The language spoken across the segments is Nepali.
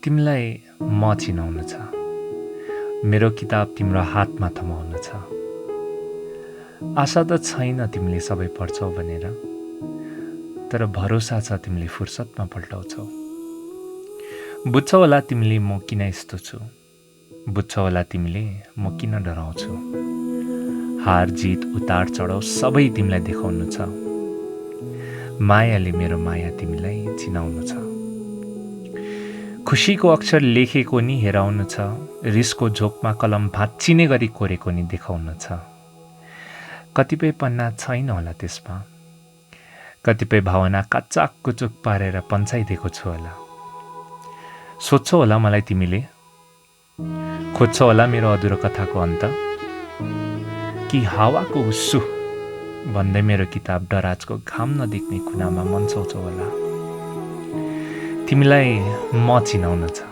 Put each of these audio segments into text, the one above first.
तिमीलाई म चिनाउनु छ, मेरो किताब तिम्रो हातमा थमाउनु छ। आशा त छैन तिमीले सबै पढ्छौ भनेर, तर भरोसा छ तिमीले फुर्सदमा पल्टाउँछौ। बुझ्छौ होला तिमीले म किन यस्तो छु, बुझ्छौ होला तिमीले म किन डराउँछु। हार जित उतार चढाउ सबै तिमीलाई देखाउनु छ। मायाले मेरो माया तिमीलाई चिनाउनु छ। खुसीको अक्षर लेखेको नि हेराउनु छ, रिसको झोकमा कलम भाँच्चिने गरी कोरेको नि देखाउनु छ। कतिपय पन्ना छैन होला त्यसमा, कतिपय भावना कच्चाक कुचुक पारेर पन्छाइदिएको छु होला। सोध्छौ होला मलाई तिमीले, खोज्छौ होला मेरो अधुरो कथाको अन्त, कि हावाको हुस्सु भन्दै मेरो किताब दराजको घाम नदेख्ने कुनामा मन्साउँछौ होला। तिमीलाई म चिनाउनु छ,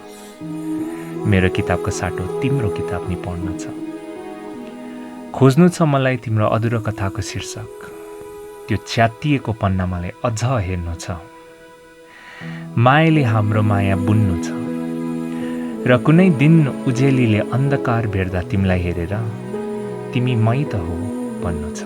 मेरो किताबको साटो तिम्रो किताब नि पढ्नु छ। खोज्नु छ मलाई तिम्रो अधुरो कथाको शीर्षक, त्यो च्यातिएको पन्ना मलाई अझ हेर्नु छ। मायाले हाम्रो माया बुन्नु छ, र कुनै दिन उजेलीले अन्धकार भेट्दा तिमीलाई हेरेर तिमी मै त हो भन्नु छ।